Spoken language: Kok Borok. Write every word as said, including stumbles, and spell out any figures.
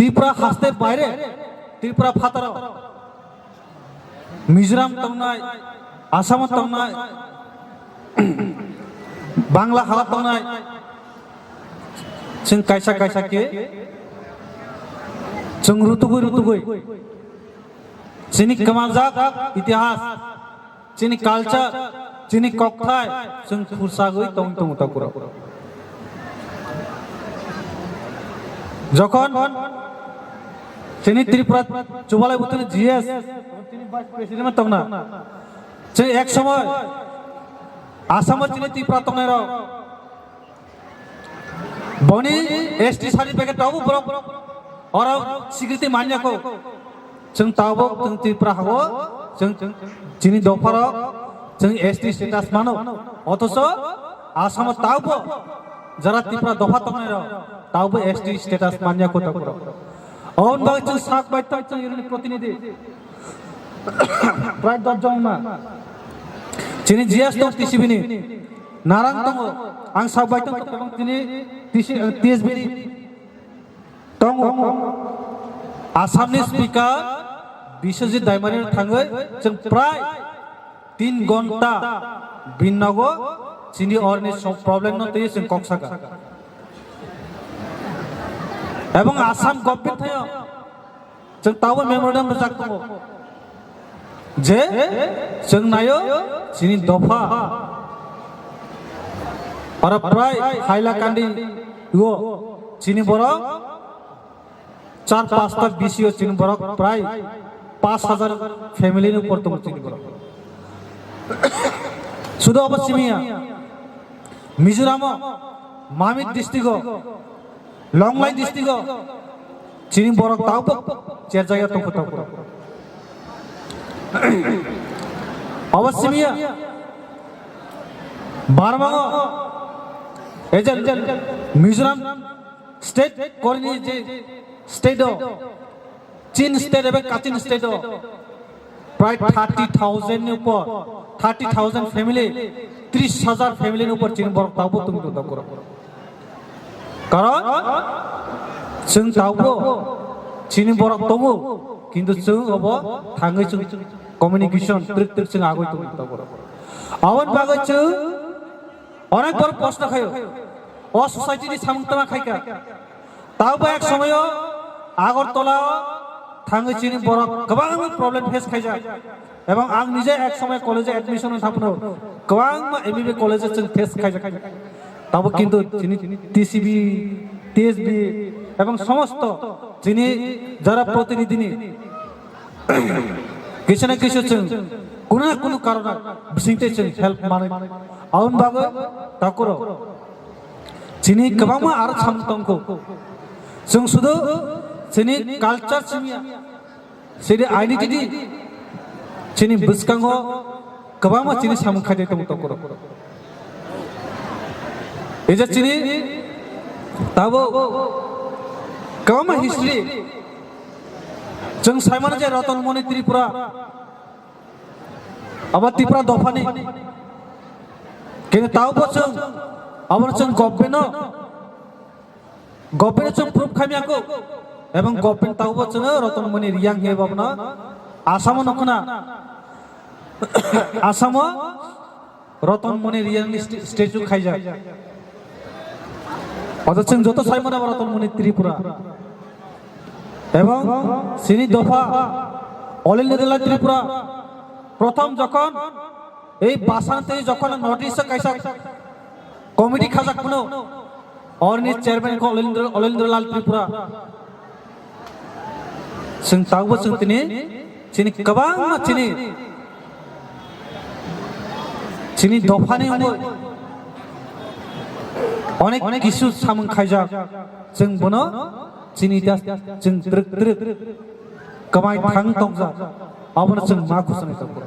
Tripura haste baire, Tripura phataro, Mizoram tongnai, Assam tongnai, Bangla hala tongnai, chwng kaisa kaisa khe chwng rutugwi rutugwi chini kwmaljak itihas, chini culture, chini kokthai chwng phursagwi tong tongo takhurok. Jokhon chini Tripura Chubalai Buthuno G S, chini Vice President tongna, chini ek somoy Assam chini Tripura tongnai rok, boni S T certificate tabuk borok oro sikriti manya kho. Chwng tabuk chwng Tripura hao chwng chini dopharok chwng S T status mano. Othocho Assam tabuk jara Tripura dopha tongnai rok tabuk S T status manya kho tabuk. Oboni bagwi chwng sak bai tong chwng irini protinidhi. Prai dos jon na. Chini G S tong T C B ni. Narang tongo. Ang sak bai tong tong chini T C, eh, T S B ni. Tongo. Assam ni Speaker Biswajit Daimani thangwi chwng prai tin gonta bini nogo chini orni so-, problem no twi chwng kok saka. Ebong Assam government thayo chwng tabuk memorandum rwjak tongo je chwng naio chini dopha oro prai Hailakandi o chini borok char pasta B C o chini borok prai paanch hajar family ni upor tongo chini borok. Sudo obo simiya, Mizoram o Mamit district o, Longlai district o chini borok tabuk cherjaya tongkho tongkho. Obo simiya, Barma o, ejen Mizoram state korni je state o, Chin state ebe Kachin state o prai thirty thousand ni upor, thirty thousand family, tris hajar family ni upor chini borok tabuk tong tong tong. Karon chwng tabuk chini borok tongo, kintu chwng obo thangwi chwng communication twrwk twrwk chwng agwi tong tong. Aboni bagwi chwng onek borok proshno khaio, o society ni samung tama khaika. Tabo ek somoyo Agartala o thangwi chini borok kwbangma problem face khaijak. Ebong ang nije ek somoy college admission wng thangphano kwbangma M B B college chwng face khaijak. Tabo kintu chini T C B, T S B ebong somosto chini jara protinidhi ni kisa na kisa chwng kunu na kunu karona bisingtwi chwng help manwi. Aboni bagwi takuro chini kwbangma aro samung tongkho. Chwng sudu chini culture simiya, chini identity, chini bwskango kwbangma chini samung khaijak tongo takuro. Eja chini tabo kwbangma history. Chwng saimano je Ratan Moni Tripura, abo Tripura dophani. Kini tabo chwng, abo chwng government no, government chwng proof khaimya ko. Ebong government tabo chwng Ratan Moni Riyang he babna Assam no khna. Assam o Ratan Moni Riyang ni st-, statue khaijak. Oto chwng joto sai mano Ratan Moni Tripura. Ebong chini dopha All India Tripura prothom jokhon ei basang tei jokhon notice kaisa committee khajak phano, orni chairman khe Olendra, Olendra Lal Tripura. Chwng tabukbo chwng tini, chini kwbangma chini, chini dophani wngwi onek kisu samung khaijak. Chwng bono chini das chwng twrwk twrwk kwmai thang tongjak. Abono chwng ma khosonwi tongo.